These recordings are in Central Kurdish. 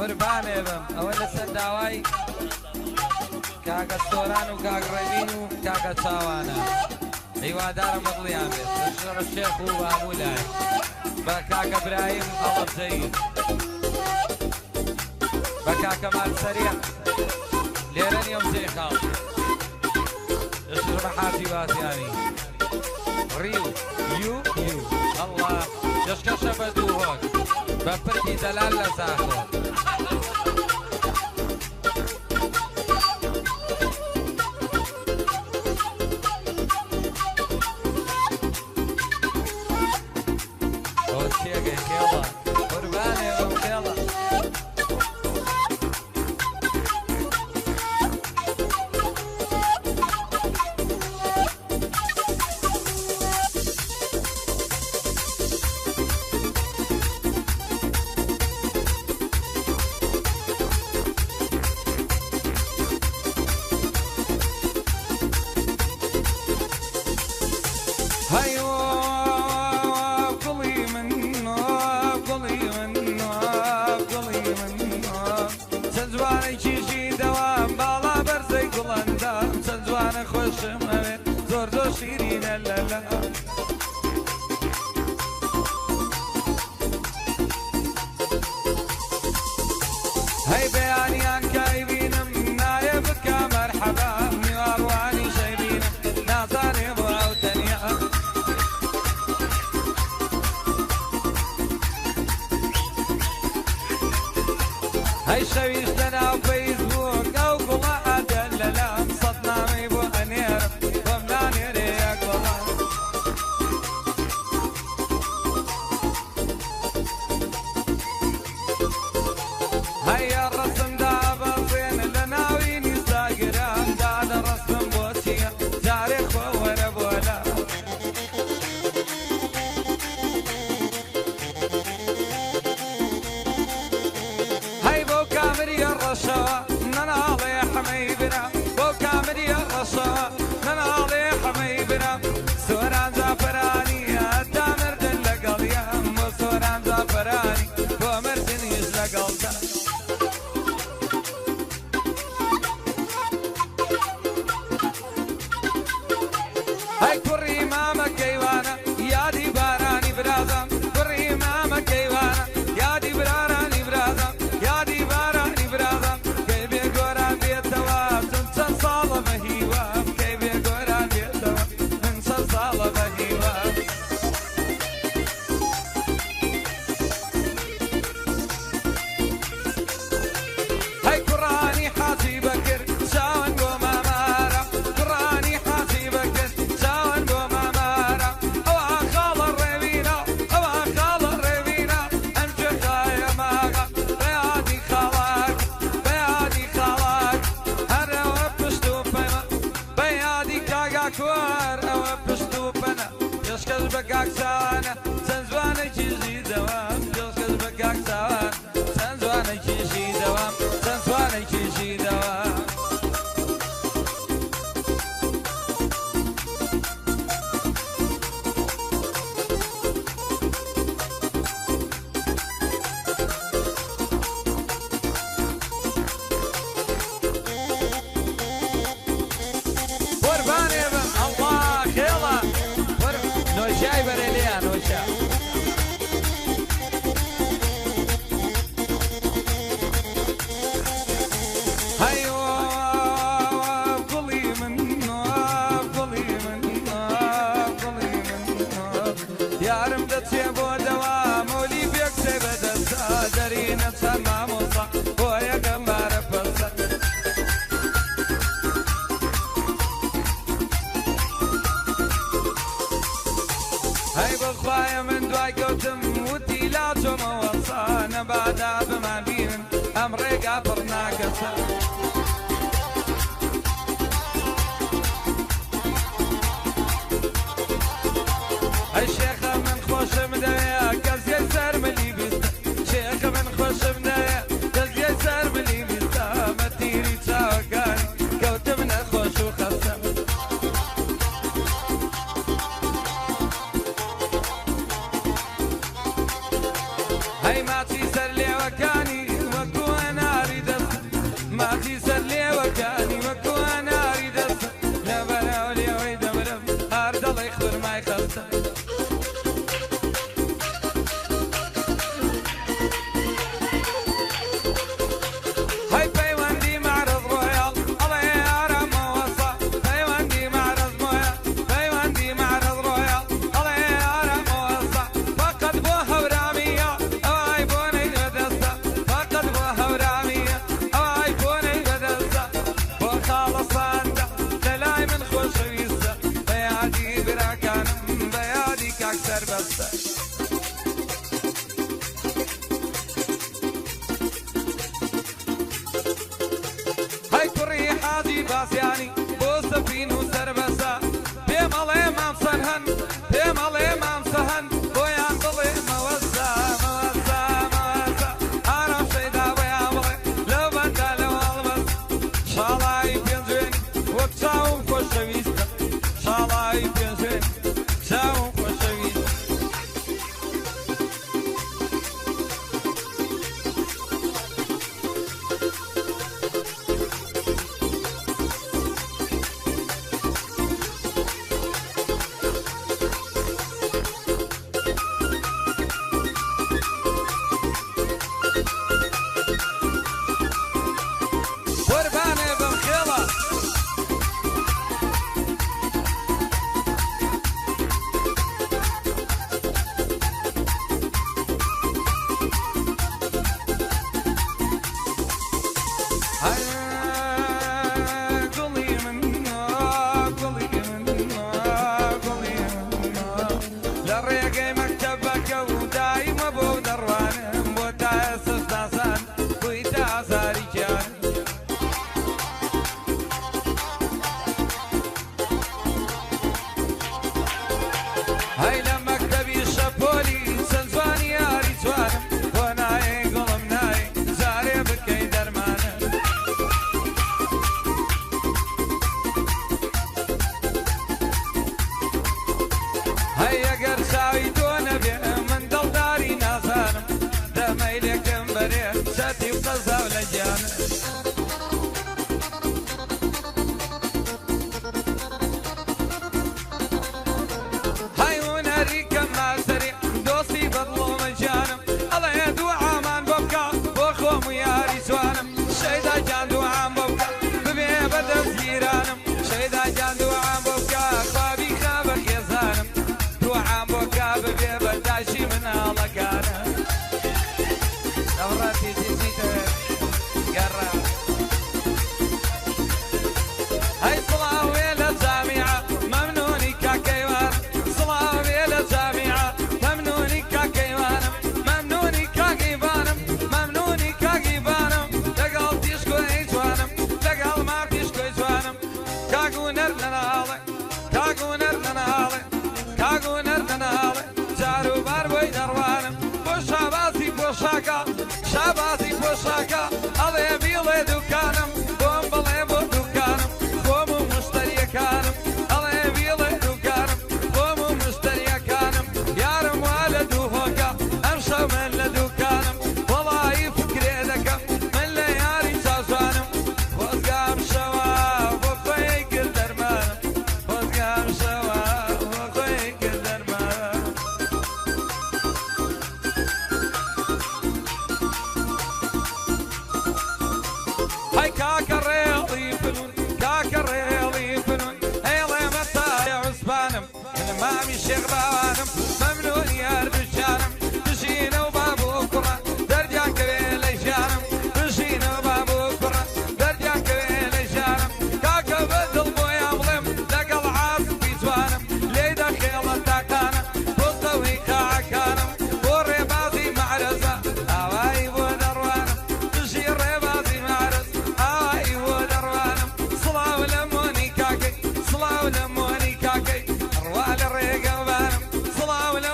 قوربانێ بم ئەوە لەسەر داوای کاکە سۆران و کاک ڕێبین و کاکە چاوانە هیوادارم بەدڵیان بێت لە شێخ و هەموو لای بە کاکە برایم هەڵەبجەیی بە کاکە مال سەریع لێرە نیەم جێ خاڵ دەشڕ بە حاجی بازیانی ڕیو یو یو ئەڵڵا دەشکەشە بە دوو هۆک بە پردی دەلال لە زاخۆ. ئەوە تێگەی خێڵە قوربانێ بم خێڵە. هەی گوڵی من گوڵی من گوڵی من چەند جوانێکیشی دەوام باڵا بەرزەی گوڵەندام چەند جوانە خۆشم ئەوێت زۆر زۆر شیرینە لەلا. هەی بەیانیان کە ئەیبینم نایە بکە مەرحەبا میواڕوانیش ئەیبینم نازانێ بۆ ئەو تەنیا. هەی شەویش لەناو فەیسبووک ئەو گوڵە ئەدەلەلام سەد نامەی بۆ ئەنێرم بۆم نانێرێ یەک وەڵام. هەیە ڕەسم دابەزێن لە ناوی ئینستاگرام دادە ڕەسم بۆ چییە جارێ خۆ وەرە بۆ لا. هەی بۆ کامریە ڕەشەوە نەناڵێ حەمەی برا بۆ کامریە ڕەشەوە نەناڵێ حەمەی برا سۆران جافەرانیە تا مردن لەگەڵیان بۆ سۆران جافەرانی بۆ مردنیش لەگەڵتا. هەی کوڕی مامە کەیوانە یادی بارانی برازم کوڕی مامە کەیوانە یادی برارانی برازم یادی بارانی برازم کەی بێ گۆران بێتەوە چون چەند ساڵە بە هیوام کەی بێ گۆران بێتەوە من چەند ساڵە بە هیوام. هەی کوڕانی حاجی بەکر چاون بۆ مامارە کوڕانی حاجی بەکر چاون بۆ مامارە ئەوە خاڵە ڕێوینە ئەوە خاڵە ڕێوینە ئەم جێخایە ماغە بەیادی خاڵاک بەیادی خاڵاک هەر ئەوە پشت و پەنە بەیادی کاگا کوار ئەوە پشت و پەنە پێشکەش بە کاک چاوانە چەند جوانێکیشی دەوام پێشکەش بە کاک چاوان چەند جوانێکیشی دەوام چەند جوانێکیشی دەوام. قوربانێ بم ئەڵڵا خێڵە نۆشای بەرێ لێیان نۆشا. هەی گوڵی من گوڵی من گوڵی من یارم دەچێ بۆ دەوام مۆلی بێکسێ بەدەستا دەرینە چەند مامۆستا بۆ یەکەم بارە پەسە. هەی بەخوایە من دوای کەوتم وتی لا چۆمەوە سا نەبادا بمان بینن ئەم ڕێگا پڕ ناکەسە. ئەی شێخە من خۆشم دەوێ کەس یەک سەر ملی بیستە شێخە من خۆشم دەوێ کەس یەک سەر ملی بیستە بە تیری چاوەکانی کەوتم نەخۆش و خەستە. هەی ماچی سەر لێوەکانی وەکو خورمای خەستە. هەی پەیوەندی معرض ڕۆیاڵ ئەڵێ ئارامە وەسا، پەیوەندی معرض مۆیە، پەیوەندی معرض ڕۆیاڵ ئەڵێ ئارامە وەسا. فەقەت بۆ هەورامیە ئەوای بۆنەی بەدەستە، فەقەت بۆ هەورامیە ئەوای بۆنەی بەدەستە. بۆ خاڵە ساندا لە لای من خۆشەویستە، بە یادی براکانم بە یادی کاک سەربەستە. هەی کوڕی حاجی باسیانی بۆ سەفین و سەربەسە، پێم ئەڵێ مام سەرهەن، پێم ئەڵێ مام سەهەن، بۆیان بڵێ مەوەسە مەوەسە مەوەسە. ئارام شەیدا بۆیان بڵێ لەو بەندە لەو هەڵبەست. شاڵای پێنجوێنی وەک چاوم خۆشەویستە، شاڵای پێنجوێنی چاوم خۆشەویستە. قوربانێ بم خێڵە گوڵی من، گوڵی من، گوڵی من، لە ڕێگەی مەکتەبەکە و دایمە بۆ دەڕوانم، بۆ تا ئێستاش نازان بووی تا ئازاری گیانم. هەی لە مەکتەبی شەپۆلی چەند جوانی یاری جوانم، بۆ نایێ گوڵم نایێ جارێ بکەی دەرمانم. هەی ئەگەر چاوی تۆ نەبێ من دڵداری نازانم، دەمەیلێکم بەرێ چەتی و قەزاو لە گیانم. هەی هونەری کەم ماسەری دۆستی بەدڵۆمە گیانم، ئەڵێ دوعامان بۆ بکە بۆ خۆم و یاری جوانم. شەیدا گیان دوعام بۆ بکە ببێ بە دەستگیرانم، شەیدا گیان دوعام بۆ بکە خوا بیخا بە خێزانم، دوعام بۆ بکە ببێ بە داشی مناڵەکانم. دەوڕەتی چیتە گەڕا. هەی سڵاوێ لە جامیعە مەمنونی کاکەیوانم، سڵاوێ لە جامیعە مەمنونی کاکەیوانم، مەمنونی کاکەیوانم، مەمنونی کاکەیوانم، لەگەڵ تیشکۆی جوانم، لەگەڵ مام تیشکۆی جوانم. کاگونەر نەناڵێ، کاگونەر نەناڵێ، کاگونەر نەناڵێ، جاروبار بۆی دەڕوانم. بۆ شابازی پۆشاکە، شابازی پۆشاکە، ئەڵێ بیڵێ دوکانم، بۆم بڵێ بۆ دوکانم، خۆم و مشتریەکانم، ئەڵێ بیڵێ دوکانم، خۆم و مشتریەکانم. یارم وا لە دووهۆکە ئەمشەو من لە دوکانم، وەڵایی فکرێ دەکەم من لە یاری چاوجوانم. خۆزگە ئەمشەوە بۆ خۆی کرد دەرمانم، خۆزگە ئەمشەوە بۆ خۆی کرد دەرمانم. هەی کاکە ڕێڵی فنون، کاکە ڕێڵی فنون، هێڵێ مەتای عوسمانم، من مامی شێخ باوانم، مەمنونی هەردووکیانم. بژینە و باب و کوڕە دەردیان کەوێ لە ژیانم، بژینە و باب و کوڕە دەردیان کەوێ لە ژیانم. کاکە بەدڵ بۆیان بڵێم لەگەڵ عاسفی جوانم، لێی دەخێڵە تاقانە بۆ سەوی قاعەکانم، بۆ ڕێبازی مەعرەزە ئاوایی بۆ دەڕوانم، بژی ڕێبازی مەعرەز ئاوایی بۆ دەڕوانم. سڵاو لە مۆنی کاکەی، سڵاو لە مۆنی کاکەی، ڕوا لە ڕێگەوانم، سڵاو لە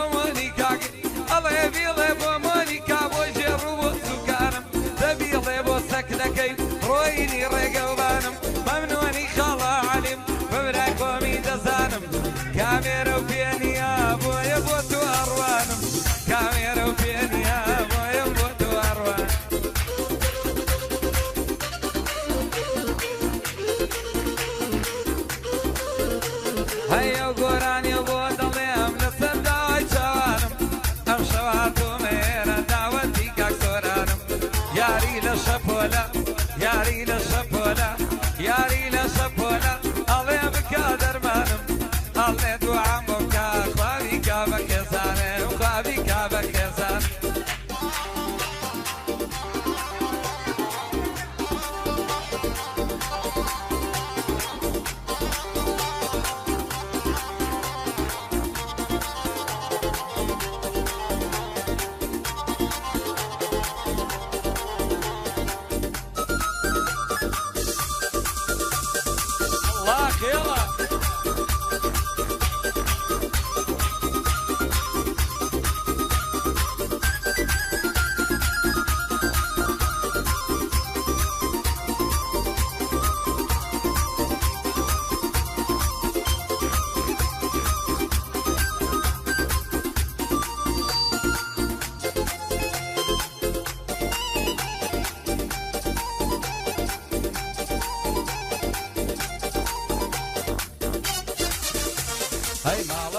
هەی ماڵ.